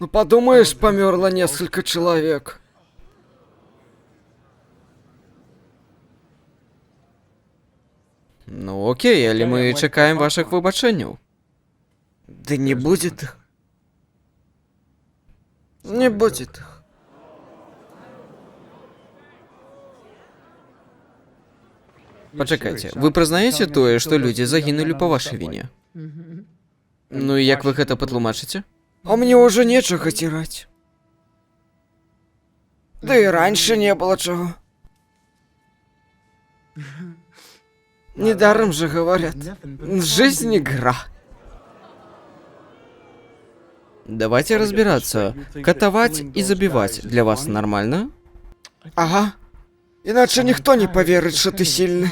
Ну подумаешь, померло несколько человек. Ну окей, але мы чакаем вашых выбачэнняў. Да не будет их. Не будет их. Пачакайце, вы прызнаеце тое, што людзі загінулі па вашай віне? Ну і як вы гэта патлумачыце? А мне уже нечего терять. Да и раньше не было чего. Недаром же говорят: жизнь игра. Давайте разбираться. Катаваць і забіваць для вас нормально? Ага. Иначе никто не поверит, что ты сильный.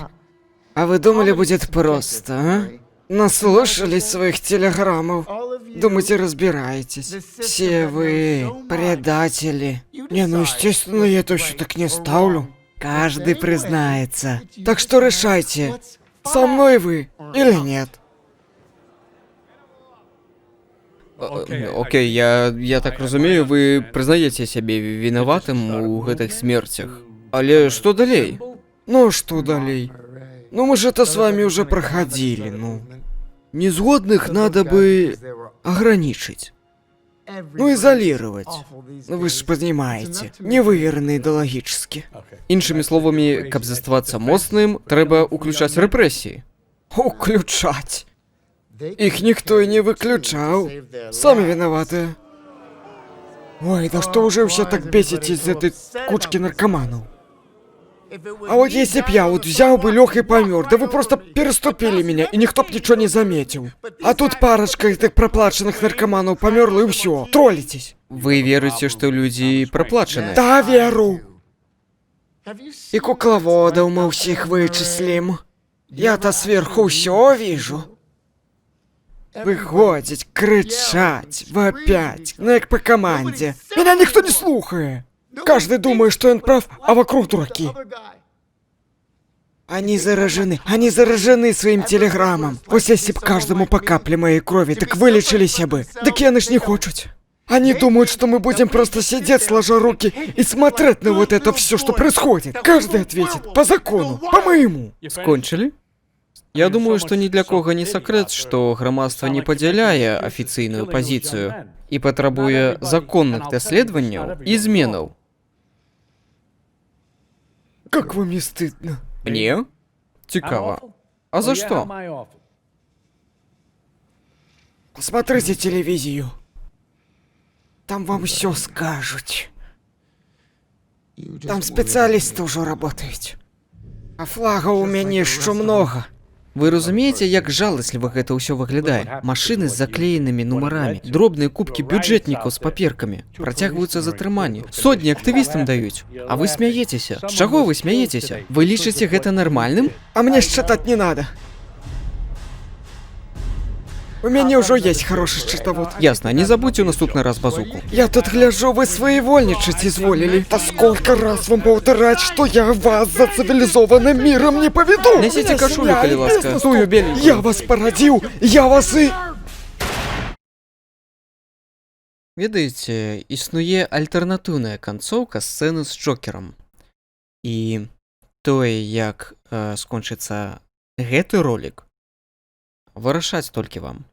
А вы думали, будет просто, а? Наслушались своих телеграммов. Думаете, разбираетесь. Все вы предатели. Не, ну естественно, я это все так не ставлю. Каждый признается. Так что решайте, со мной вы или нет. Окей, я так разумею, вы прызнаеце сябе вінаватым у гэтых смерцях. Але што далей? Ну что далей? Ну мы же это с вами уже проходили, ну. Незгодных надо бы ограничить. Ну, изолировать. Ну вы же понимаете, не выверены идеологически. Іншымі словамі, каб заставацца моцным, трэба ўключаць рэпрэсіі. Уключать. Их никто и не выключал. Сами виноваты. Ой, да что уже все так беситесь из этой кучки наркоманов? А вот если б я вот взял бы, лег и помер, да вы просто переступили меня, и никто б ничего не заметил. А тут парочка этих проплаченных наркоманов померла, и все. Троллитесь. Вы верыце, што людзі праплачаныя? Да, веру. И кукловодов мы всех вычислим. Я-то сверху все вижу. Выходить, кричать, вопять, ну як по команде. Меня никто не слухает. Каждый думает, что он прав, а вокруг дураки. Они заражены, они заражены своим телеграммом. Вот если б каждому по капле моей крови, так вылечились бы. Так яны ж не хочут. Они думают, что мы будем просто сидеть, сложа руки, и смотреть на вот это все, что происходит. Каждый ответит по закону, по моему. Скончылі? Я думаю, што ні для кога не сакрэт, што грамадства не падзяляе афіцыйную пазіцыю і патрабуе законных даследаванняў і зменаў. Как вам не стыдно? Мне? Цікава. А за што? Посмотрите телевизию. Там вам все скажут. Там специалисты уже работают. А флагов у меня еще много. Вы разумееце, як жаласліва гэта ўсё выглядае? Машыны з заклеенымі нумарамі, дробныя купкі бюджэтнікаў з паперкамі, працягваюцца затрыманні. Сотні актывістам даюць. А вы смяецеся. З чаго вы смяецеся? Вы лічыце гэта нармальным? А мне считать не надо. У меня уже есть хороший счетовод. Ясна, не забудьце ў наступны раз базуку. Я тут гляжу, вы своевольничать изволили. Да сколько раз вам повторять, что я вас за цивилизованным миром не поведу? Несите У меня кашулю, семья калі и ласка, бизнес тую тут. беленькую. Я вас породил, я вас и... Ведаеце, існуе альтэрнатыўная канцоўка сцэны з Джокерам. І тое, як скончыцца гэты ролик, вырашаць толькі вам.